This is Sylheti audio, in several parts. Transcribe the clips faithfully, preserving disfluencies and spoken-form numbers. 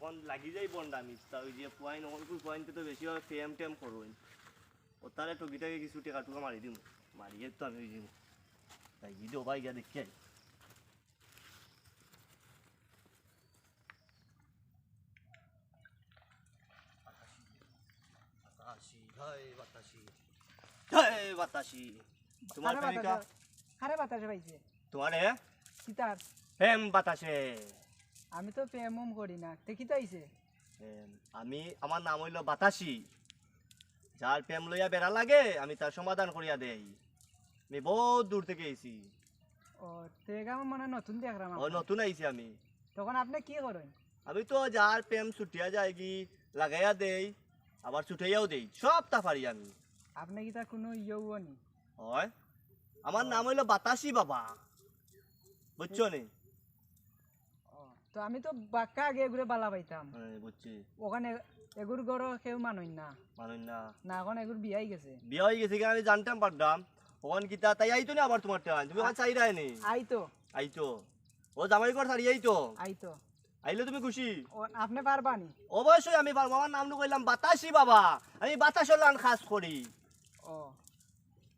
অখন লাগি যাই ভন্ডামিত, তা ওই যে পুয়াইন, অখন কই পুয়াইনতে তো বেশি অয় প্রেম টেম করইন। ও তারে ঠগি ঠাগি কিছু টেকা টুকা মারি দিমু, মারিয়া তো আমি ওই দিমু। তাই গিয়ে দে, ওবায় গিয়া দেখি আই। বাতাসি, হায় বাতাসি, হায় বাতাসি। তোমার কারে প্রেমিকা? বাতাসে, কারে বাতাসে পাইছে? তোমারে? কিতার? প্রেম বাতাসে। আমি তো প্রেম উম করি না। তে কিতা অইছে? প্রেম, আমি, আমার নাম অইলো বাতাসি। যার প্রেম লইয়া বেড়া লাগে, আমি তার সমাধান করিয়া দেই। আমি বউত দূর থাকি আইছি। ও, তে এগু আমার মনে অয় নতুন দেখরাম ও, আপনারে। নতুন আইছি আমি। তখন আপনে কি করইন? আমি তো যার প্রেম ছুটিয়া যায়গি, লাগাইয়া দেই, আবার ছুটাইয়াও দেই, সবতা পারি আমি। আপনে কিতা কুনু ইয়েও নি? অয়, আমার নাম অইলো বাতাসি বাবা, বুঝছো নি? ও, তো আমি তো বাক্কা আগে এগুরে বালা পাইতাম। হ্যাঁ, বুঝছি। অখান এগুর ঘরো কেউ মানইন না। মানইন না। না, অখন এগুর বিয়া অইগেছে। বিয়া অইগেছে কি আমি জানতাম পারতাম। অখন কিতা তাই আইতো নি আবার তোমার টাইম? তুমি অখন চাইরায় নি? আইতো। আইতো। ও জামাই ঘর ছাড়ি আইতো। আইতো। আইলে তুমি খুশি? ও, আপনে পারবা নি? অবশ্যই আমি পারমু। আমার নাম নু কইলাম বাতাসি বাবা। আমি বাতাসর লাখান কাজ করি। ও।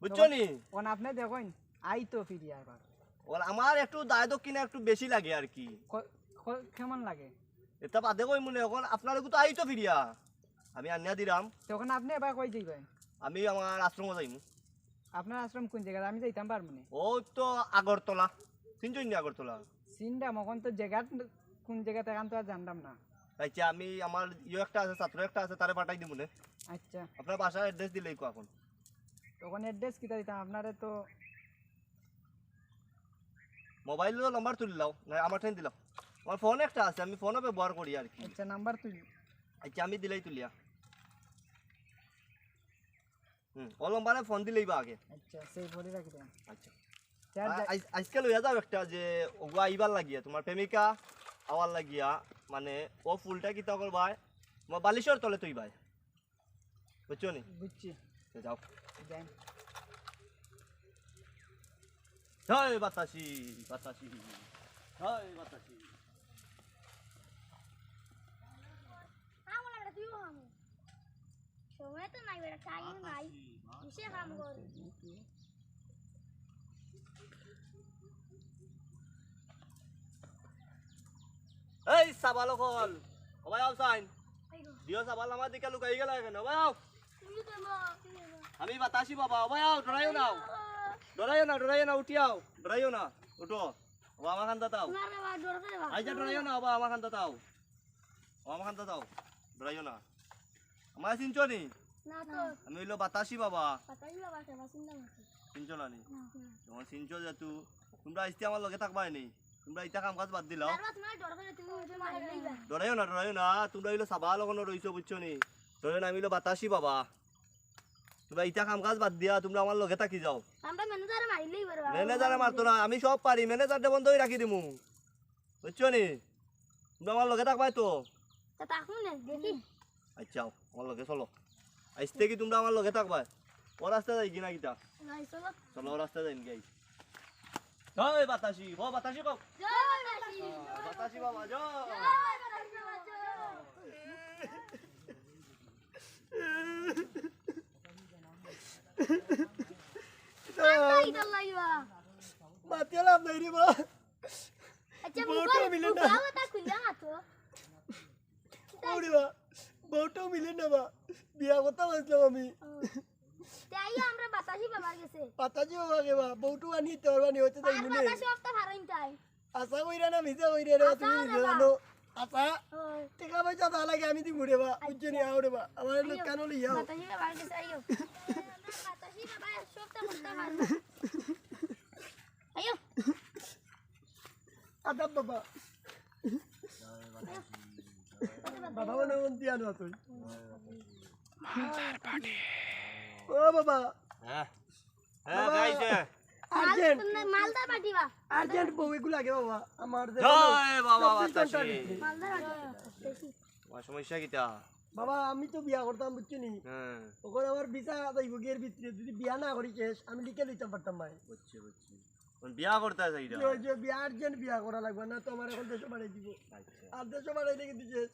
বুঝছো নি? অখন আপনে দেখইন, আইতো ফিরিয়া আবার। অখন আমার একটু দায় দক্ষিণা একটু বেশি লাগে আর কি। ক-, ক-, কেমন লাগে? ইতা বাদে কইমু নে, অখন আপনার লগু তো আইতো ফিরিয়া। আমি আনিয়া দিরাম। তখন আপনে এবার কই যাইবেন? আমি আমার আশ্রমো যাইমু। আপনার আশ্রম কুন জাগাত? আমি যাইতাম পারমু নি? ও তো আগরতলা। চিনছইন নি আগরতলা? চিনরাম, অখন তো জাগাত কুন জাগাত অখান তো আর জানরাম না। আচ্ছা, আমি আমার ইয়ে একটা আছে, ছাত্র একটা আছে, তারে পাঠাই দিমু নে। আচ্ছা। আপনার বাসার address দিলেই কো অখন। তখন address কিতা দিতাম আপনারে তো? মোবাইলর নাম্বার তুলিলাও, না আমার ঠাইন দিলাও। আমার ফোন একটা আছে, আমি ফোনও ব্যবহার করি আর কি। আচ্ছা, নাম্বার তুলি। আচ্ছা, আমি দিলাই তুলিয়া। হুম, ও নম্বরে ফোন দিলেই বা আগে। আচ্ছা, save করি রাখি দেন। আচ্ছা। তে আর আ-, যা- আইজ-, আইজকে লইয়া যাও একটা যে ওগুয়া আইবার লাগিয়া, তোমার প্রেমিকা আওয়ার লাগিয়া, মানে ও ফুলটা কিতা করবায়, তোমার বালিশর তলে থইবায়। বুঝছো নি? বুঝছি। তো যাও। যাই। জয় বাতাসি, বাতাসি, জয় বাতাসি। সময় তো নাই বেটা, টাইম নাই। কিসে কাম করে? এই সাবাল অকল, ওবায় আও চাইন। দিও সাবাল আমার দিকে লুকাই গেলা কেনে? ওবায় আও। আমি বাতাসি বাবা, ওবায় আও, ডরাইও না। ডরাইও না, ডরাইও না, উঠি আও। ডরাইও না, উঠো। ওবা আমার কান্দাত আও। আইজা ডরাইও না, ওবা আমার কান্দাত আও। ও আমার কান্দাত আও, ডরাইও না। আমারে চিনছো নি? না তো। আমি অইলো বাতাসি বাবা। বাতাসি বাবা, কেবা চিনলাম না তো। চিনছো না নি? না, না। তোমার চিনছো যেহেতু, তোমরা আইজতে আমার লগে থাকবায় নি। তোমরা ইতা কাম কাজ বাদ দিলাও। বারবার তোমার ডর করে তুমি উঠে মারি লইবা। ডরাইও না, ডরাইও না। তোমরা অইলো সাবাল অকল রইছো, বুঝছো নি? ডরাইও না, আমি অইলো বাতাসি বাবা। তোমরা ইতা কাম কাজ বাদ দিয়া তোমরা আমার লগে থাকি যাও। আমরা ম্যানেজারে মারি লইবা রে বাবা। ম্যানেজারে মারতো না, আমি সব পারি। ম্যানেজাররে বন্ধ অই রাখি দিমু। বুঝছো নি? তোমরা আমার লগে থাকবায় তো? তা থাকমু নে, দেখি। আচ্ছা, আও, আমার লগে চলো। আইজ থাকি তোমরা আমার লগে থাকবায়। ও রাস্তা যাইগি না কিতা? নাই, চলো। চলো, ও রাস্তা যাইমুগি। জয় বাতাসি, ও বাতাসি কও। জয় বাতাসি। বাতাসি বাবা, জয়। জয় বাতাসি বাবা, জয়। মাতিয়া লাভ নাই রে বা। আচ্ছা, বউটা মিলে না। ওরে বা, বউটাও মিলে না বা। বিয়া করতাম আইছলাম আমি। ও। তে আইও আমরা বাতাসি বাবার গেছে। বাতাসি বাবা রে বা, বউটাও আনি তোর বানি হইতে যাই মনে। বাতাসি বাবা তো ভালোই তাই। আশা কইরা না মিছা কইরা রে বা, তুমি আশা নিজে রে বা। জানো। আশা, ওই। টেকা পয়সা যা লাগে আমি দিমু রে বা। আচ্ছা। বুঝছো নি, আও রে বা। আমার আইও। লোক কানো লইয়া আও। বাতাসি বাবার গেছে আইও। আমরা বাতাসি বাবা সবটা করতে পারবো। আইও। আদাব বাবা। বাবা মানে মন দিয়া না তুই। ও বাবা। হ্যাঁ। হ্যাঁ, বাবা। গাইছে। আর্জেন্ট। মালদার পার্টি বা। আর্জেন্ট বউ এগুলো লাগে বাবা। আমার যে জয় বাবা চব্বিশ ঘন্টা বাতাসে। ডিউটি। মালদার পার্টি। তোমার সমস্যা কিতা? বাবা, আমি তো বিয়া করতাম, বুঝছো নি? হ্যাঁ। ওখানে আমার ভিসা যাইব গিয়ে ভিতরে, যদি বিয়া না করি শেষ, আমি লিখে লইতাম পারতাম ভাই। বুঝছি, বুঝছি। কোন বিয়া করতে আছে এটা? যে, যে বিয়া, আর্জেন্ট বিয়া করা লাগবে না, তো আমার এখন দেশে বাড়াই দিব। আচ্ছা। আর দেশে বাড়াইলে কিন্তু শেষ।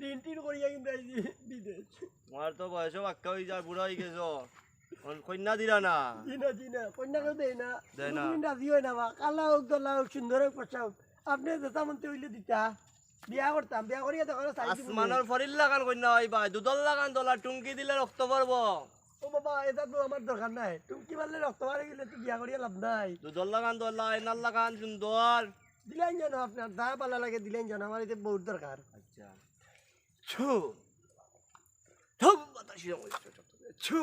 ঋণ টিন করিয়া কিন্তু আইছি বিদেশ। তোমার তো বয়সও বাক্কা অই যায়, বুড়া অই গেছো। অখন কইন্যা দিরা না? জি না, জি না, কইন্যা কেউ দেয় না। দেয় না। কোনোদিন রাজি হয় না বা, কালা হোক, ধলা হোক, সুন্দর হোক, ফর্সা হোক, আপনে যেটা মনতে অইলে দিতা। বিয়া করতাম, বিয়া করিয়া দেখো না, চাই দিমু। আসমানর ফরির লাখান কইন্যা অই ভাই, দুধর লাখান ধলা, টুঙ্কি দিলে রক্ত পড়বো। ও বাবা, এটা তো আমার দরকার নাই। টুঙ্কি মারলে রক্ত বাড়ি গেলে তো বিয়া করিয়া লাভ নাই। দুধর লাখান ধলা, এনার লাখান সুন্দর। দিলাইন জানো আপনার, যা ভালা লাগে দিলাইন জানো, আমার এটা বহুত দরকার। আচ্ছা। ছু। ধুম, বাতাসি জমা হইছে, ছু।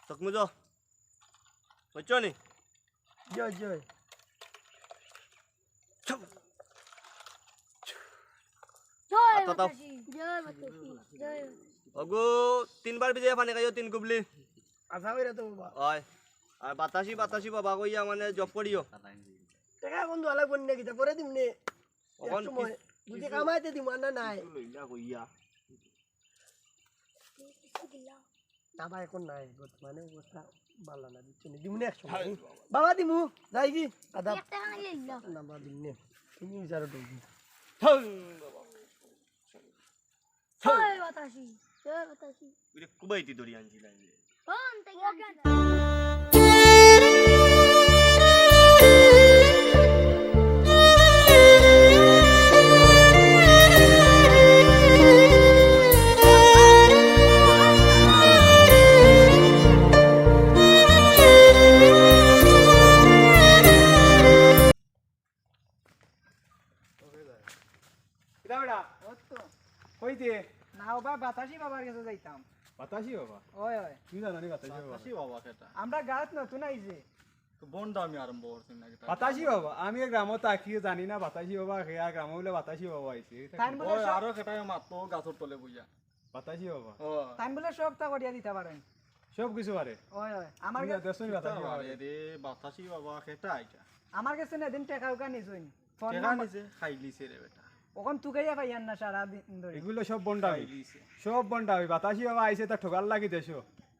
চোখ মুজো। বুঝছো নি? জয়, জয়। ছু। জয় আত্মা দাও। বাতাসি, জয় বাতাসি, জয় বাতাসি। ওগো, তিনবার ভিজাইয়া পানি খাইও, তিন গুবলি। আশা করি তো বাবা। অয়। আর বাতাসি, বাতাসি বাবা কইয়া মানে জপ করিও। টাকা এখন দোয়া লাগবো না, কিতা পরে দিমনে। অখন এক সময় কি-, যদি কিছু কামাইতে দিমু, আর না নাই। কিছু লইলা কইয়া। না ভাই, এখন নাই, বর্তমানে অবস্থা ভালা না, বুঝছো নি? দিমুনে এক সময়। বাবা দিমু, যাই কি? আদাব। এক টাকা নাই লইলা। না, বাবা দিমুনে। তুমি বিচারো তুমি। থাম বাবা। ছয় বাতাসি, ছয় বাতাসি। ওই যে কুবাইতি দড়ি আনছিলাম যে। কোন থেকে আনছিলাম? কিতা বেটা? ওই তো। কই দে? না, ও বা বাতাসি বাবার গেছে যাইতাম। বাতাসি বাবা? ওই, ওই। তুমি জানো নি বাতাসি বাবা? বাতাসি বাবা কেটা? আমরা গাঁওত নতুন আইছি। তো বন্ডামি আরম্ভ করছেন নাকি তাই? বাতাসি বাবা, আমি এই গ্রামো থাকি, জানি না বাতাসি বাবা কে, আর গ্রামো বলে বাতাসি বাবা আইছে। তাইন বলে ওই সব আরো কেটায় মাততো গাছর তলে বইয়া। বাতাসি বাবা। ও। তাইন বলে সবতা করিয়া দিতা পারেন। সব কিছু পারে। ওই, ওই। আমার তুমি গেছে দেখছো নি বাতাসি বাবা? আরে রে, বাতাসি বাবা কেটা এটা? আমার গেছে না এদিন টেকা উকা নিছইন। ফোন টেকা নাম্বার নিছে, খাইলিছে রে বেটা। অখন তুকাইয়া পাইয়ার না সারা দিন ধরি। এগুলো সব বন্ডামি। খাইলিছে। সব বন্ডামি। বাতাসি বাবা আইছে, তার ঠগার লাগি দেশো।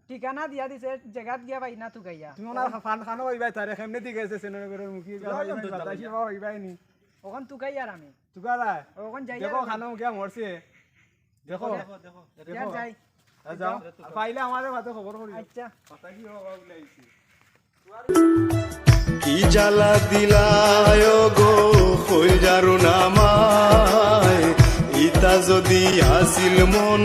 ঠিকানা দিয়া দিছে, জেগাত গিয়া পাই না তুকাইয়া। তুমি ওনার ফান খানো পাইবায় তারে, কেমনে দিকে আছে সেনরে করে মুখি তুকাইয়া বাতাসি বাবা পাইবায় নি। অখন তুকাইয়ার আমি। তুকারায়? অখন যাইয়ার দেখো আমি। খানো গিয়া মরছে। দেখো। দেখো, দেখো, দেখো। যাই। আর যাও। আর পাইলে আমারে মাতে খবর করিও। আচ্ছা। বাতাসি বাবা বলে আইছে। কি জ্বালা দিলায় গো, কইল জারু নামায়, ইতা যদি আসিল মন।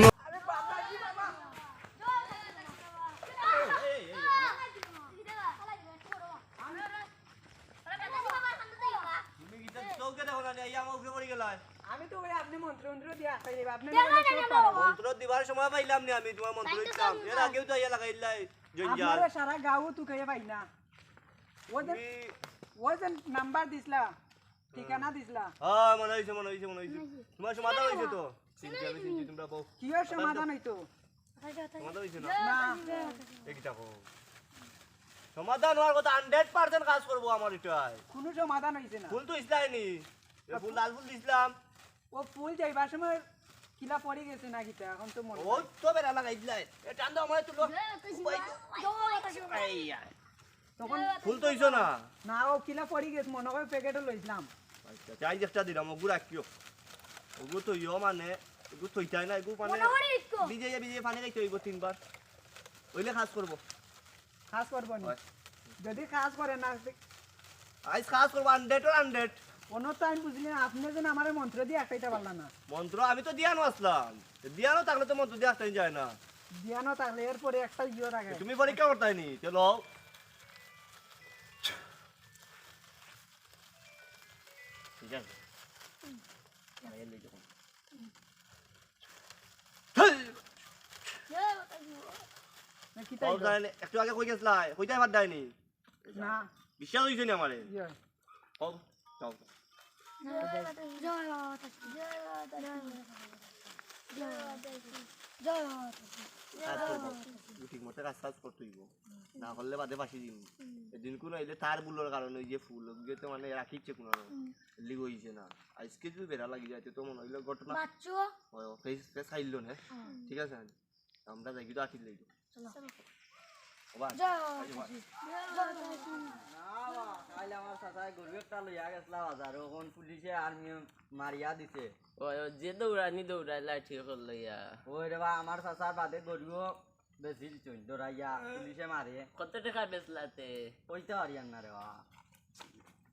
তুমি কিতা চোখে দেখো না, এই আমার উপরে পড়ি গেলায়। আমি তো ওই আপনি মন্ত্র মন্ত্র দিয়া আটকাই দিবা, আপনি মন্ত্র দিবার সময় পাইলাম নি আমি, তোমার মন্ত্র দিতাম। এর আগেও তো আইয়া লাগাইলাই জঞ্জাল। আপনারা সারা গাঁও তুকাইয়া পাই না। ওই যে, তুমি ওই যে নাম্বার দিছলা, ঠিকানা দিছলা। হ্যাঁ, মনে হইছে, মনে হইছে, মনে হইছে। তোমার সমাধান হইছে তো? চিনছি আমি, চিনছি, তোমরা বউ। কিও সমাধান হইতো? সমাধান হইছে না? না। এই কিতা কও? সমাধান হওয়ার কথা, hundred percent কাজ করবো আমার এটায়। কোনো সমাধান হইছে না। ফুল তো ইসলাই নি। এ ফুল, লাল ফুল দিছিলাম। ও ফুল যাইবার সময় কিলা পড়ি গেছে না কিতা, এখন তো মনে ও নাই। তো বেড়া লাগাই দিলাই। এ টান দাও, আমারে তুলো। এই, এই, এই। তখন ফুল তো হইছো না। না, ও কিলা পড়ি গেছে, মনে হয় প্যাকেটও লইছিলাম। আচ্ছা, আচ্ছা, আইজ একটা দিলাম, ওগু রাখিও। ওগু তো ইয়ো মানে, ওগু তো ইতাই না, ওগু মানে মনে হয় ইকো। ভিজে, ভিজে পানি খাইতে হইব তিনবার। হইলে কাজ করবো। কাজ করবো নি? হয়। যদি কাজ করে না, আইজ কাজ করবো, hundred or hundred। কোনো টাইম বুঝলি না, আপনি যেন আমারে মন্ত্র দিয়া আটকাইতে পারলা না। মন্ত্র আমি তো দিয়ানো আসলাম। দিয়ানো থাকলে তো মন্ত্র দিয়া আটকাই যায় না। দিয়ানো থাকলে এরপরে একটা ইয়ে থাকে। তুমি পরীক্ষা করতাই নি, চলো। ঠিক আছে। না, কি তাই? একটু আগে কই গেছলাই? কইতাই পারতাই নি? না। বিশ্বাস হইছে নি আমারে? ইয়ে। কও, যাও। জয় বাবা। জয় বাবা। জয় বাবা। কাজ করবো। ঠিক মতো কাজ কাজ করতে হইব। না করলে বাদে ফাঁসি দিন। এদিন কোনো আইলে তার ভুলের কারণে ওই যে ফুল, ওগুলো তো মানে রাখিচ্ছে কোনো লিগ হইছে না। আজকে যদি বেড়া লাগি যায়, তো মনে হইলো ঘটনা। বাচ্চু। ও, ফেস, ফেস খাইলো না। ঠিক আছে? আমরা যাই কিন্তু আটিল লইব। চলো। ওবা। যাও। আইজো বা। যাও। না বা, কাইল আমার চাচায় গরু একটা লইয়া গেছলা বাজারো, অখন পুলিশে আর্মি মারিয়া দিছে। ওই, ওই, যে দৌড়ানি দৌড়াইলা ঠিক করলো ইয়া। ওই রে বা, আমার চাচার বাদে গরুও বেচিলছইন, দৌড়াইয়া পুলিশে মারে। কত টেকা বেচলাতে? কইতে পারিয়ার না রে বা,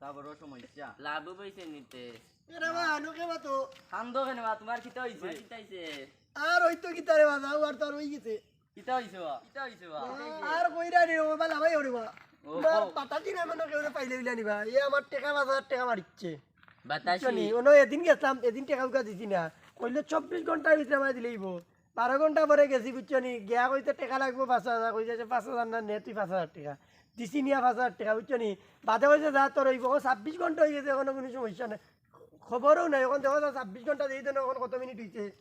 তা বড় সমস্যা। লাভও পাইছে নিতে। এ রে বা, আনো কে বা তো? কান্দো কেনে বা, তুমার কিতা অইছে? তুমার কিতা অইছে? আর অইতো কিতা রে বা, যাও আর তো আর অই গেছে। কিতা অইছে বা? কিতা অইছে বা? আর কইরা রে, ও বালা ভাই ওরে বা। ও, তোমার ও। বাতাসি না মনে কেউ পাইলে উইলা নিবা। এ আমার টেকা, পাঁচ হাজার টেকা মারিচ্ছে। বাতাসি? বুঝছো নি? অনো এদিন গেছলাম, এদিন টেকা উকা দিছি না। কইলে চব্বিশ ঘন্টার ভিতরে আমারে দিলেই অইবো। বারো ঘন্টা পরে গেছি, বুঝছো নি? গিয়া কইতে টেকা লাগবো পাঁচ হাজার, কইছে যে পাঁচ হাজার না, নে তুই পাঁচ হাজার টেকা। দিছি নিয়া পাঁচ হাজার টেকা, বুঝছো নি? বাদে কইছে, "যা, তোর অইবো।" ও ছাব্বিশ ঘন্টা অই গেছে, অখনো কুনু সমস্যা নাই। খবরও নাই, অখন দেখো তো ছাব্বিশ ঘন্টা দেই তো না, অখন কত মিনিট অইছে?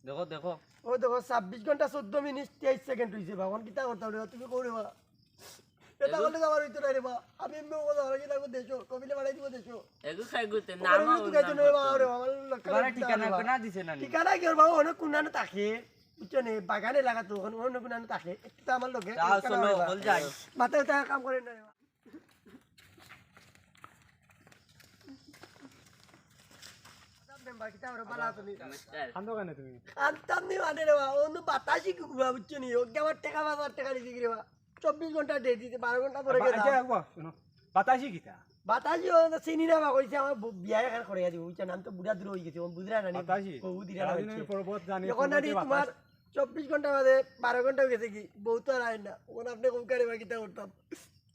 দেখো, দেখো। ও দেখো, ছাব্বিশ ঘন্টা চৌদ্দ মিনিট তেইশ সেকেন্ড অইছে বা, অখন কিতা করতাম রে বা, তুমি কও রে বা। এটা এগু- করলে তো আমার অইতো না রে বা। আমি এমনি ও যাওয়ার আগে লাগবো দেশো, কবিলে বাড়াই দিব দেশো। এগু খাই গুতে ওখানে নামও কিন্তু গাইতে নাম নয় বা, করতো। ওরে বাবা, আমার লক্ষ্য তোমার রাখতে ঠিকানা হবে বা। কোনা দিছে না নি? ঠিকানা কি ওর বাবা, অনেক কোনানো থাকে। বুঝছো নি? বাগানে লাগাতো, অখন অন্য কোনানো থাকে। একটু তো আমার লগে যাও, ঠিকানা চলো, হবে বা। হল যাই। মাথায় উঠা কাম করে না রে বা। মেম্বার, কিতা করো? ভালা আছো নি? নমস্কার। কান্দো কেনে তুমি? কান্দতাম নি মানে রে বা, অন্য বাতাসি কুকুরা, বুঝছো নি? ওকে আমার টেকা, পাঁচ হাজার টেকা দিছি কি রে বা? চব্বিশ ঘন্টা ডেট দিছে, বারো ঘন্টা পরে আবা-, গেলাম। আচ্ছা, একবার শুনো, বাতাসি কিতা? বাতাসি ও তো চিনি না বা, কইছে আমার বু-, বিয়া এখন করে দিব, বুঝছো না? আমি তো বুড়া দূর অই গেছি, ও বুঝরা না নি? বাতাসি? বহু দিন আর সারাদিনের হইছে। পর্বত জানি, অখন তুমি নানি যে তোমার বাতাস- চব্বিশ ঘন্টা বাদে বারো ঘন্টা অই গেছে কি? বউ তো আর আয় না। অখন আপনে কউক্কা রে বা কিতা করতাম?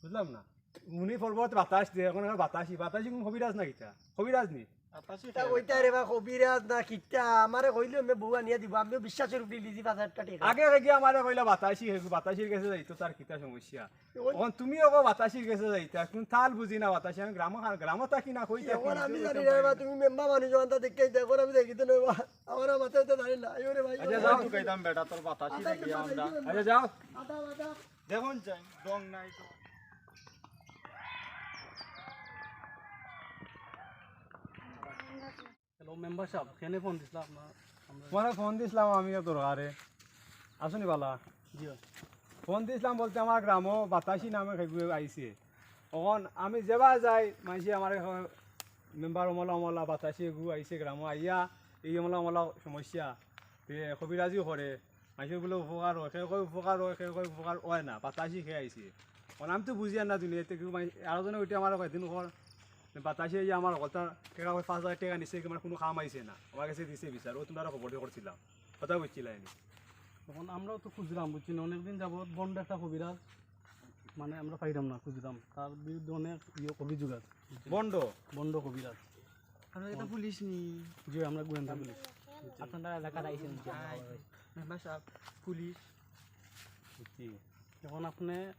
বুঝলাম না। উনি পর্বত বাতাস দে, অখন আর বাতাসি, বাতাসি কুন কবিরাজ না কিতা? কবিরাজ নি? বাতাসি তা কইতা রে বা কবিরাজ না কিতা? আমারে কইলে আমি বউ আনিয়া দিব, আমিও বিশ্বাসের উপরে লিজি পাঁচ হাজার টেকা। আগে আগে আমারে কইলা বাতাসি, হে বাতাসির গেছে যাইতো, তার কিতা সমস্যা? অখন তুমিও কও বাতাসির গেছে যাইতা, কুন তাল বুঝি না বাতাসি, আমি গ্রামো, গ্রামো থাকি না, কই থাকি, অখন আমি জানি না রে বা, তুমি মেম্বার মানুষ, অখন তা দেখে দেখো, আমি দেখি তো না বা, আমার মাথায় তো জানি না, আইও রে ভাই। আচ্ছা, যাও। তুই কইতাম বেটা, তোর বাতাসি আচ্ছা, দেখি আচ্ছা, আমরা। আচ্ছা, আচ্ছা, যাও। আচ্ছা, আচ্ছা। দেখুন চাই, দং নাই তো। হ্যালো, মেম্বার সাব, কেনে ফোন দিছলা আপনার? আমরা তোমারে ফোন দিছলাম আমি এক দরকারে। আছো নি বালা? জি অয়। ফোন দিছলাম বলতে আমার গ্রামো বাতাসি নামে কেগু আইছে। অখন আমি যেবা যাই, মানষে আমারে কয়, "মেম্বার অমলা অমলা বাতাসি এগু আইছে গ্রামো আইয়া, এই অমলা অমলা সমস্যা।" তে কবিরাজি করে। মানষর বুলে উপকার অয়, কেউ কয় উপকার অয়, কেউ কয় উপকার অয় না, বাতাসি খেয়ে আইছে। অখন আমি তো বুঝিয়ার না দুনিয়াতে, কেউ মানষে আরো জনে উঠি আমারে কয়দিন কর, বাতাসি আইয়া আমার হকলতা টেকা কয় পাঁচ হাজার টেকা নিছে, আমার কুনু কাম আইছে না, আমার গেছে দিছে বিচার, ও তুমরারে খবর করছিলাম, কথা কইছিলা এনে। অখন আমরাও তো খুঁজরাম, বুঝছো নি, অনেকদিন যাবত বন্ড একটা কবিরাজ, মানে আমরা পাইরাম না, খুঁজরাম, তার বিরুদ্ধে অনেক ইয়ে অভিযোগ আছে। বন্ড? বন্ড কবিরাজ। আমরা তো পুলিশ নি। জি, আমরা গোয়েন্দা পুলিশ। আপনারা এলাকাত আইছেন যে মেম্বার সাব, পুলিশ। জি। অখন আপনে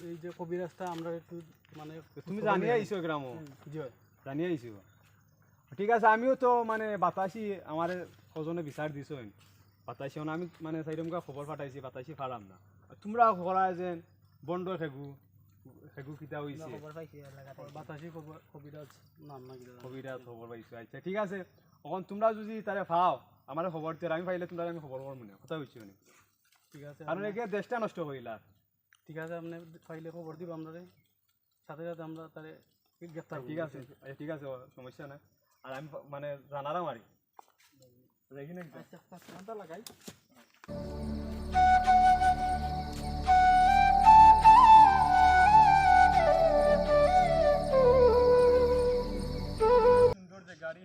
এই যে কবিরাজটা আমরা একটু মানে তুমি জানিয়া আইছো গ্রামো? জি অয়। জানিয়া আইছো? ঠিক আছে, আমিও তো মানে বাতাসি আমারে কজনে বিচার দিছইন। বাতাসি অখন আমি মানে চাইরমকা খবর পাঠাইছি, বাতাসি পাইরাম না। আর তুমরা করা যেন বন্ড খেগু, খেগু কিতা অইছে? খবর পাইছি এলাকাত আইছি। বাতাসি খবর, কবিরাজ নাম না কিতা জানি। কবিরাজ খবর পাইছো, আচ্ছা ঠিক আছে। অখন তুমরা যদি তারে পাও, আমারে খবর দিও, আমি পাইলে তুমরারে আমি খবর করমু নে, কথা অইছে নি? ঠিক আছে, কারণ একে দেশটা নষ্ট করিলা। ঠিক আছে, আপনে পাইলে খবর দিবা আমরারে, সাথে সাথে আমরা তারে গ্রেফতার করব। ঠিক আছে, আচ্ছা, ঠিক আছে, ও সমস্যা নাই। আর আমি পা-, মানে জানারাম আরি। দেখি না কিতা? আচ্ছা, আচ্ছা, ফোনটা লাগাই। সুন্দর জাগা রে।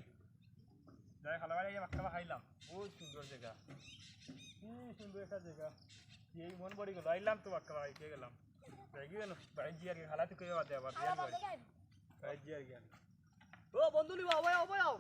যাই, খালা বাড়ি গিয়া ভাত খাইলাম। বহুত সুন্দর জাগা। কি সুন্দর একটা জাগা। এই মন ভরি গেল। আইলাম তো ভাত খাইতে গেলাম। যাই গিয়া না, বাড়ি গিয়া আর কি, খালা তো কইবা বাদে আবার। বাড়ি গিয়া আর কি। ও বন্ধু নি, আও, আও, আও।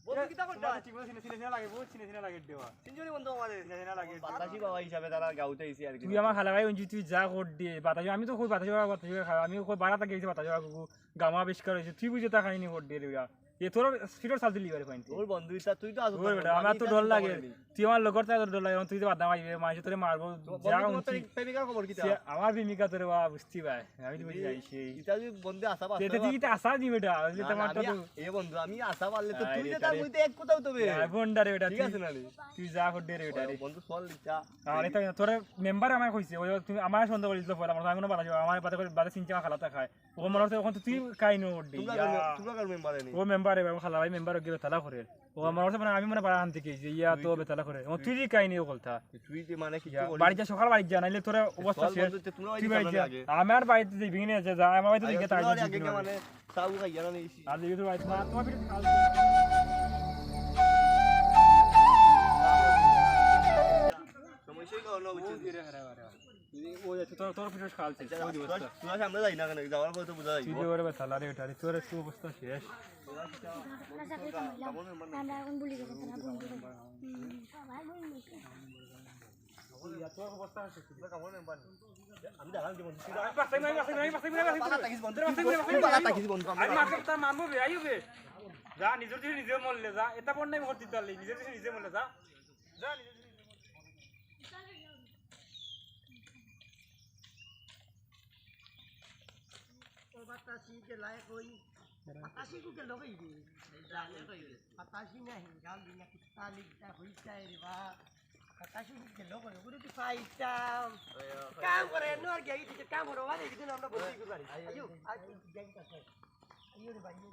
বন্ধু কিতা করছ? ঠিক মতো চিনে, চিনে, চিনে লাগে, বহুত চিনে, চিনে লাগে দেওয়া। চিনছো নি বন্ধু আমারে? চিনে, চিনে লাগে। বাতাসি বাবা হিসাবে তারা গাউতে আইছে আর কি। তুই আমার খালা ভাই, তুই যা কর দে, বাতাসি, আমি তো কই বাতাসি বাবা, বাতাসি বাবা খাওয়া, আমি কই বাড়া থাকি আইছি বাতাসি বাবা কুকু, গামা আবিষ্কার অইছে, তুই বুঝে তা খাইনি কর দে রে। এ তোর ফিরোর সাল দিলি বারে কইনতে। তোর বন্ধু ইতা, তুই তো আছো ওই তোর বেটা, বন্ধু, আমার আমি তো ইতা ডর চিন্তা লাগে। করিনি। তুই আমার লগর থাকলে ডর লাগে, এখন তুই যে বাদ মারিবে, মাইনষে তোরে মারবো। তো যা বন্ধু, তোমার উনতি। প্রেমিকার খবর কিতা? সে আমার প্রেমিকা তোরে বা বুঝতি ভাই, আমি তো বুঝি যাই সেই। ইতা যদি বন্ধু আশা তে, তে তুই ইতা আশা দিবে বেটা, আমি না, তো না, আমার তো আমি তো এ বন্ধু, আমি আশা পারলে তো আরে তুই যে তার বেটা রে। মধ্যে এক কোথাও তো বে। না, বন্ডা রে বেটা, ঠিক তুই, আছে না রে? তুই যা করডে রে বেটা রে। বন্ধু চল ইতা। আরে তাই না, তোরে মেম্বার আমায় কইছে, ওই তুমি আমায় সন্দেহ করিস তো পয়লা, আমার আমি কোনো বাধা যাবো, আমার বাধা করে, বাধা চিনতে আমার খালাতে খায়। ও মনে হচ্ছে ওখান তো তুই কাই নো ওর তোমরা ইয়া। কার মে-, তোমরা কার মেম্বার এনে? ও মেম্বার এবার খালা ভাই মেম্বার ওকে বেতালা করে। ও মনে হচ্ছে মানে আমি মানে বাড়া আনতে কি যে ইয়া তো তুই তো বেতালা করে। ও তুই তুই যে কাই নি ও কথা। তুই যে মানে কিচ্ছু ইয়া, বলিস বাড়িতে না। সকাল বাড়ি যা, নাইলে তোরা অবস্থা চল শেষ। বন্ধু, তে তোমরা তুই ওই বাড়ি কামে যা। আগে। আমার বাড়িতে যে ভেঙে আছে যা, আমার বাড়িতে আগে দিকে তাই তোমরা দিকে আগে দিকে মানে মানে। চাউ খাইয়া না নিয়েছি। আর দিকে তো বাড়িতে না, তোমার পিঠে খাওয়া। সমস্যা হলো না, বুঝছিস? ও, ও, আচ্ছা, তোর, তোর পিঠে খাওয়া শেষ, আচ্ছা, ওই দিবস তোরা, তো। তোরা সামনে যাই না কেন? যাওয়ার পরে তো বোঝা যাইব। তুই যে ওরে বেতালা রে, ওটা রে, তোর একটু অবস্থা শেষ। আমরা এখন ভুলে গেছি, তোরা বন্ধু। হুম, সবাই ভুলে গেছে। আমি দাঁড়ান জীবন। আমি বাঁচাই নাই, বাঁচাই নাই, বাঁচাই নাই, বাঁচাই নাই। বাঁচাই নাই, বাঁচাই নাই। বাঁচাই নাই। আমি মারতে, তার মারবো বে, আইও বে। যা, নিজের দেশে নিজে মরলে যা। এটা বন্যায় ভর্তি তাহলে, নিজের দেশে নিজে মরলে যা। যা, নিজের দেশে নিজে মরলে যা। ও বাতাসি গেলায় কই? বাতাসি কু গেল কই রে? জানে কই রে? বাতাসি না হিঙ্গাল দিনা কুত্তা লিখতা হইতায় রে বা। বাতাসি কু গেল কই? ওগুলো কি পাইতাম? ওই, ওই, কাম ওই, করে, ওই। নোর গিয়া গেছে, কাম করে, ওখানে একদিন আমরা বসে ঘুরবার। আইও, আইও, আইও। আইও, আইও রে ভাই, আইও।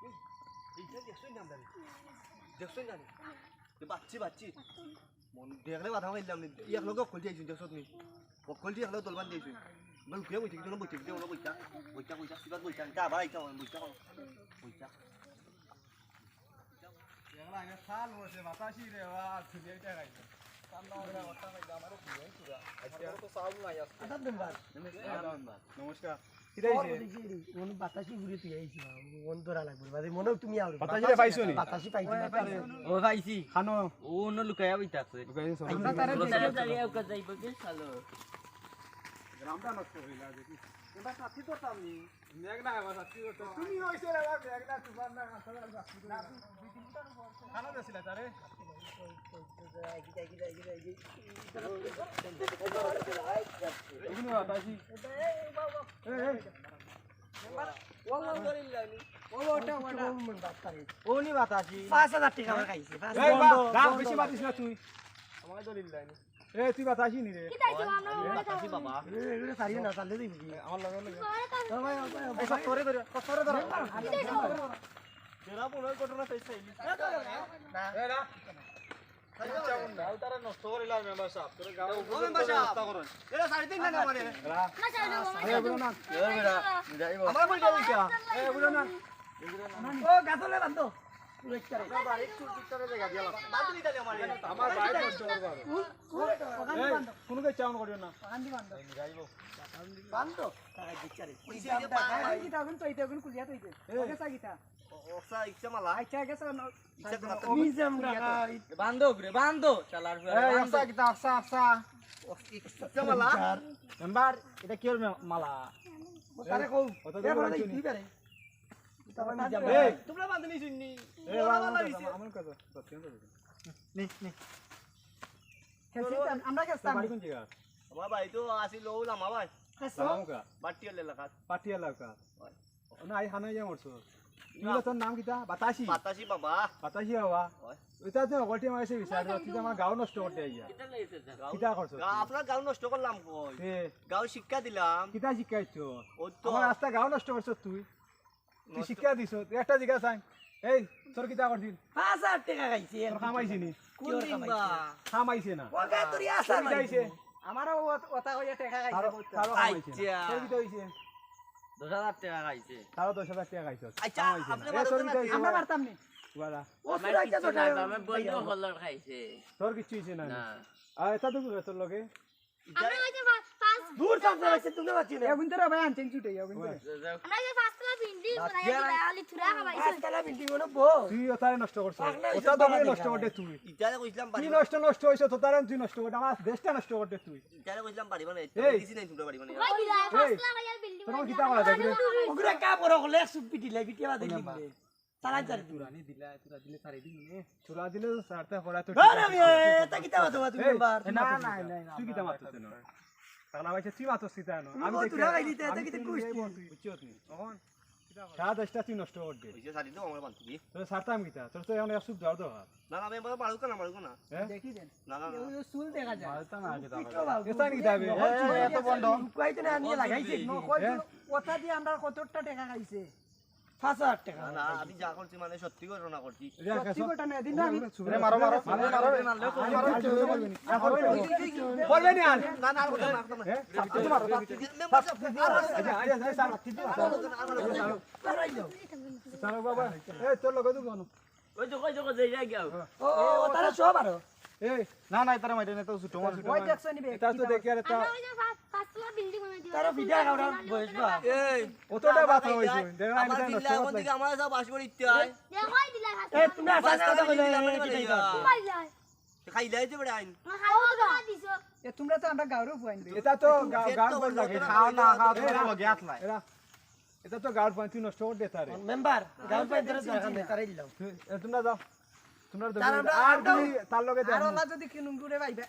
এই, এই, এই, দেখছই না আমরা? দেখছই না রে? এ বাচ্চি, বাচ্চি। মন দেখলে বাধা মারলাম নি। ই এক লগে অকল যাইছুন, দেখছত নি? অকল দিয়ে এক লগে দলবান যাইছুন। বল, উঠিয়া বইতে, কিন্তু বইতে, কিন্তু বইতে, বইতে, বইতে, সিবাত বইতে, এটা আবার আইতা হয়, বইতে, বইতে। দেখলা, আগে সাল বসে, বাতাসি রে, বা, দুনিয়াটা খাইছে। কাম না হলে কথা খাইছে, আমারও কি হয়, পুরা। আজকে তো চাউল নাই আজকে। আদাব মেম্বার। আদাব মেম্বার। নমস্কার। কিতা অইছে? অনো বাতাসি ঘুরে তুই আইছি, মন ধরা লাগবে। বাদে মনে হয় তুমি আও। বাতাসি পাইছো নি? বাতাসি পাইছি, বাতাসি। ও পাইছি। খানো। ও অনো লুকাইয়া বইতা আছে। লুকাইয়া আছে। আমরা তারা দেখি। তাড়াতাড়ি ওকে যাইব কি শালো? গ্রামটা নষ্ট হইলা দেখি। এবার সাথী তো তামনি। মেঘ না, এবার সাথী তো। তুমি হইছে রে, এবার মেঘ না, তুফান না, খানো দিছিলা তারে? এগুলো বাতাসি। এই, এই। ও, ও, ওটা, ওটা। ও নি বাতাসি। পাঁচ হাজার টেকা আমার খাইছে, পাঁচ এই, হাজার। বন্ধ, যা, বন্ধ। বেশি মাতিস না তুই। আমার দলিল নাই। এ, তুই বাতাসি নি রে? কি তাই তো আমরা আমি বাতাসি বাবা। এ, এগুলো সারিয়ে না, চালিয়ে দিবি। আমার লগে লগে। ও ভাই, ও ভাই, ও এই ভাই। সত্তরে ধরে, সত্তরে ধরে। কি তাই তো? এরা মনে হয় ঘটনা শেষ হয়নি। না। এরা। গাঁও তারা নষ্ট করিলা মেম্বার সাহেব। তোরা গাঁও ও মেম্বার সাহেব। নষ্ট করো। এরা সাড়ে তিন ঘন্টা মানে। এরা। না, যাও, যাও, এ, বুঝো না। এ, বেটা, যাইবো। আমার বই যাবো কিয়া? এ, বুঝো না। ও, গাছলে বান্ধো। পুরো ইচ্ছা রে। বাবা, একটু ভিতরে জায়গা দিলাম। বান্ধলি তাহলে আমার। আমার বাইক নষ্ট করবো আরো। ও, ও, ওখানে এই, বান্ধো। কোনো কিছু চাউন করিও না। ওখানে বান্ধো। যাইবো। বান্ধো। তারা ইচ্ছা রে। ওই যে ওই যে পায়ে। ওই যে তখন তো, এই তখন খুলিয়া তো এই যে। এই। ওকে সাগিতা। ও, ওসা ইচ্ছা মালা। আচ্ছা, গেছে না? ইচ্ছা তো মাত্র নিজাম খুলিয়া তো। রাখা। বান্ধো, ঘুরে বান্ধো। চালার ঘুরে এই, বান্ধো। আফসা কিতা, আফসা, আফসা। ও, ইচ্ছা মালা। মেম্বার, এটা কি ওর মে-, মালা? ও, তারে কও। ও, তো এ, বড় বড় ভাই, চিনি। তুই পারে। এই। তোমরা বান্ধনি শুননি। এ, ওরা আমার মালা কাছে, দিছে। আমার কাছে, সত্যি কথা বলছি। নে, নে। খেলছি তো, আমরা তো খেলতাম। বাড়ি কোন জায়গা? আমার বাড়ি তো আসিল ওলা, মা ভাই। খেলছো? লামুকা। বাটিয়াল এলাকা। বাটিয়াল এলাকা। হয়। না, আই হানাই যা মরছো। তুই না। বলে তোর নাম কিতা? বাতাসি। বাতাসি বাবা। বাতাসি বাবা। হয়। ওইটা তো ওটি আমার এসে বিচার, তুই তো আমার গাঁও নষ্ট করতে আইয়া। গাঁও? কিতা করছো গা-, তুই? আপনার গাঁও নষ্ট করলাম কই? এ। গাঁও শিক্ষা দিলাম। কিতা শিক্ষা দিছো? ও তো আমার রাস্তা গাঁও নষ্ট করছো তুই। তুই নষ্ট শিক্ষা দিছো। তুই একটা জিজ্ঞাসা আই। এই, তোর কিতা করছিল? পাঁচ হাজার টেকা খাইছি। তোর কামাইছে নি? কোন দিন বা? কামাইছে না। ওগা তোর ইয়া তোর কিতা হইছে? আমারও ও-, ওটা হইয়া টেকা খাইছে তারও, বলতে। তারও কামাইছে না। আচ্ছা। তোর কিতা হইছে? দশ হাজার টেকা খাইছে। তারও দশ হাজার টেকা খাইছে। আচ্ছা, কামাইছে না। আপনি এ, তোর কিতা হইছে? আমরা পারতাম নি। বালা। ও আমার সুরা কিচ্ছু ইচ্ছা নাই, তো আমার বন্ধু হলর খাইছে। তোর কিচ্ছু হইছে না? না। আর এটা তো তোর লগে? আমরা ওই যে ফা-, ফার্স্ট দূর সব জায়গা আছে, তুমি পাচ্ছি না। এখন তোরা ভাই আনছেন ছুটে যাও, কিন্তু। ওই। আমরা ওই যে ফার্স্ট ক্লাস বিল্ডিং বাদ বানাই দিয়া দিলা, খালি থুরা খাবাই। ফার্স্ট ক্লাস বিল্ডিং মানে বউ। তুই ওটারে নষ্ট করছস। পাগলা হইছে ওটা তো বাবা। নষ্ট করতে তুই। ইটারে কইছিলাম তুই বাড়ি নষ্ট, নষ্ট হইছে, তোটারে তুই নষ্ট করতে, আমার দেশটা নষ্ট করতে তুই। ইটারে কইছিলাম বাড়ি বানাই, এই। দিছি নাই তোমরা বাড়ি বানাই। ওই দিলা, এই। First class building. তোর কিতা করা যায় রে? ওগুলা কা বড় হলে এক সুপ পিটিলে, পিটিয়ে বাদে লিখলে। চালাই চালাই। তুরানি দিলা, তুরা দিলে সারি দিন নে। তুরা দিলে সারতে করা তো না, ঠিক না, আছে। আমি, এ, এটা কিতা মাতো মাতো এই, মেম্বার? না, না, না, না, তুই কিতা মাতো না? তাহলে ভাই, তুই মাতো সিধা না। আমি ও দেখি তুরা খাই দিতে, এটা আমি কিতা তুই কুস্তি? বুঝছো তুই? তখন সাত আটটা তুই নষ্ট কর দে। ওই যে সারি দাও আমার বান্ধবী। তোর সারতাম কিতা? তোর তো এখন এক সুপ দেওয়ার দরকার। না, না, আমি এবার মারুক না, মারুক না। হ্যাঁ? দেখি দেন। না, না, না। ওই, ওই চুল দেখা যায়। মারতা না, আগে দাও। পিঠও ভালো। এ, তাই নাকি দাবি? এ, এ, এত বন্ড। লুকাইতে না, আনিয়ে লাগাইছে। নকল হ্যাঁ? চুল। কথা দিয়ে আমরা কতটা টাকা খাইছে? পাঁচ হাজার টাকা। না, না, আমি যা করছি মানে সত্যি ঘটনা করছি। সত্যি ঘটনা, এদিন না আমি আরে মারো, মারো, মারো, মারো। বলবে নি আর। না, না, আর কথা না, আর কথা না। হ্যাঁ? মেম্বার সাহেব, আর কথা না। আচ্ছা, আচ্ছা, আচ্ছা, স্যার। আর কথা না, আর কথা না। স্যার, বাবা, এই তোর লগে তো কোনো ওই যে, ওই যে, ওই যে, এই গেল। ও, ও, ও, তারা সব আরো। এই, না, না, তারা মাইরে না, তো ছোট মাছ, ছোট ওই মাছ। দেখছো নি বে, এটা তো কিতা দেখি আর এটা আমরা ওই যে পাঁচ, পাঁচতলা বিল্ডিং বানাই দিবা। তারা ভিডিও খাওয়ার বয়স বা। এই, অতটা আমার বাতা ভাই হইছে। যায়। দেখ, আমি আমার তো চিল্লা, নষ্ট আমার করতে দিকে আমার সব বাস করে ইতে হয়। দেখো, এই দিলা খাচ্ছে। এ, তুমি আসলে পাঁচতলা কথা বিল্ডিং বলে, বানাই এই দিবা। কিতা? তোমার যায়। খাইলাই তো বেটা আইন। না, খাওয়া তো দিছো। এ, তোমরা তো আমরা গাঁওর ফুয়াইন বে। এটা তো গাঁও, গাঁওর ফুয়াইন লাগে। খাও না, খাও, তোমরা লগে আসলাই। এরা এটা তো গাঁওর ফুয়াইন, তুই নষ্ট কর দে তারে। মেম্বার, গাঁওর ফুয়াইন ধরে দরকার নেই, তারে দিলাম। এ, তোমরা যাও। তোমরা তার আমরা আর আমরা যদি তার লগে আর দেখো। ওলা যদি কিনুম দূরে পাইবে।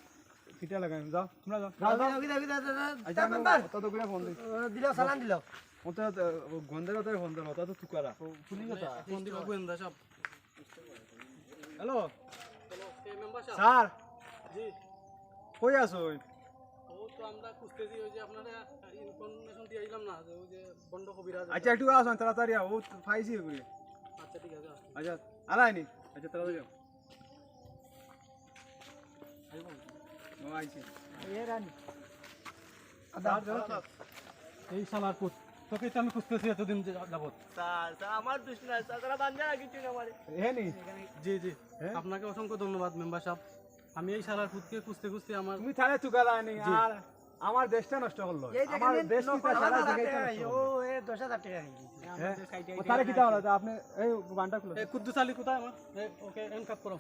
ফিটা লাগাই, যাও, তোমরা যাও। যাও, যাও। যাও, যাও, যাও, যাও, যাও। আচ্ছা, মেম্বার। অত তো করে ফোন দিই। ও, দিলাও, চালান দিলাও। অত, ও, গোয়েন্দার কথা ফোন দিলাও, অত তো তুকারা। ও, পুলিশ কথা। ফোন দিবা গোয়েন্দা সাহেব। হ্যালো। হ্যালো, এ, মেম্বার সাহেব। স্যার। জি। কই আছো? ও তো আমরা খুঁজতেছি, ওই যে আপনারা ইনফরমেশন দিয়ে আইলাম না, যে ওই যে বন্ড কবিরাজ। আচ্ছা, একটু আসুন তাড়াতাড়ি, ও তো পাইছি ওগুলি। আচ্ছা, ঠিক আছে, আসুন। আচ্ছা, আলাইনি। আচ্ছা, তাড়াতাড়ি যাও। ও আইছে। এ রানী। স্যার, যাও। এই শালার পুত, তোকে তো আমি খুঁজতেছি এতদিন যা-, যাবত। স্যার, স্যার, আমার দোষ না, স্যার, তারা বান্ধা রাখিছে আমারে। এ নি? জি, জি। হ্যাঁ? আপনাকে অসংখ্য ধন্যবাদ, মেম্বার সাহেব। আমি এই শালার পুতকে খুঁজতে খুঁজতে আমার তুমি তাহলে তুকারা নি, জি। আর আমার দেশটা নষ্ট করলো। এই দেখেন, আমার এই দেশ নকল কিতা সারা হাজার জায়গায় টাকা নষ্ট খাইছে। করলো। ও, এ দশ হাজার টাকা খাইছে। হ্যাঁ? ও তারা কিতা হলো? তা আপনি এই বান্ডা খুলো। এ, কুদ্দুস আলী কোথায় আমার? এ, ওকে হ্যান্ডকাফ করো।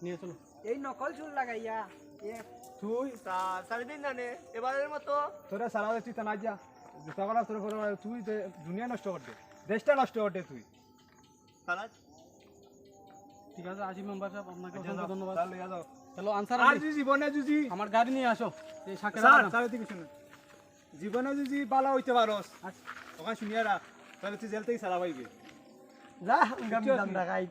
নিয়ে চলো। এই নকল চুল লাগাইয়া, এ। তুই? স্যার, ছাড়ি দিন না নে, এবারের মতো। তোরা সারা দেশ তুই থানা যা। জুতা করা তোর উপরে মারে, তুই দে-, দুনিয়া নষ্ট কর দে। দেশটা নষ্ট কর দে তুই। খালাস। ঠিক আছে, আসি মেম্বার সাহেব, আপনাকে আচ্ছা, অসংখ্য যাও, ধন্যবাদ। তাহলে লইয়া যাও। হ্যালো, আনসার আর আলী। যদি জীবনে যদি আমার গাড়ি নিয়ে আসো, এই শাকের স্যার, আগান। স্যার, এদিকে শুনুন। জীবনে যদি বালা হইতে পারস, আচ্ছা। ওখানে শুনিয়া রাখ, তাহলে তুই জেল থেকে ছাড়া পাইবে। যা, উগাম বুঝছো? দাম দেখাই।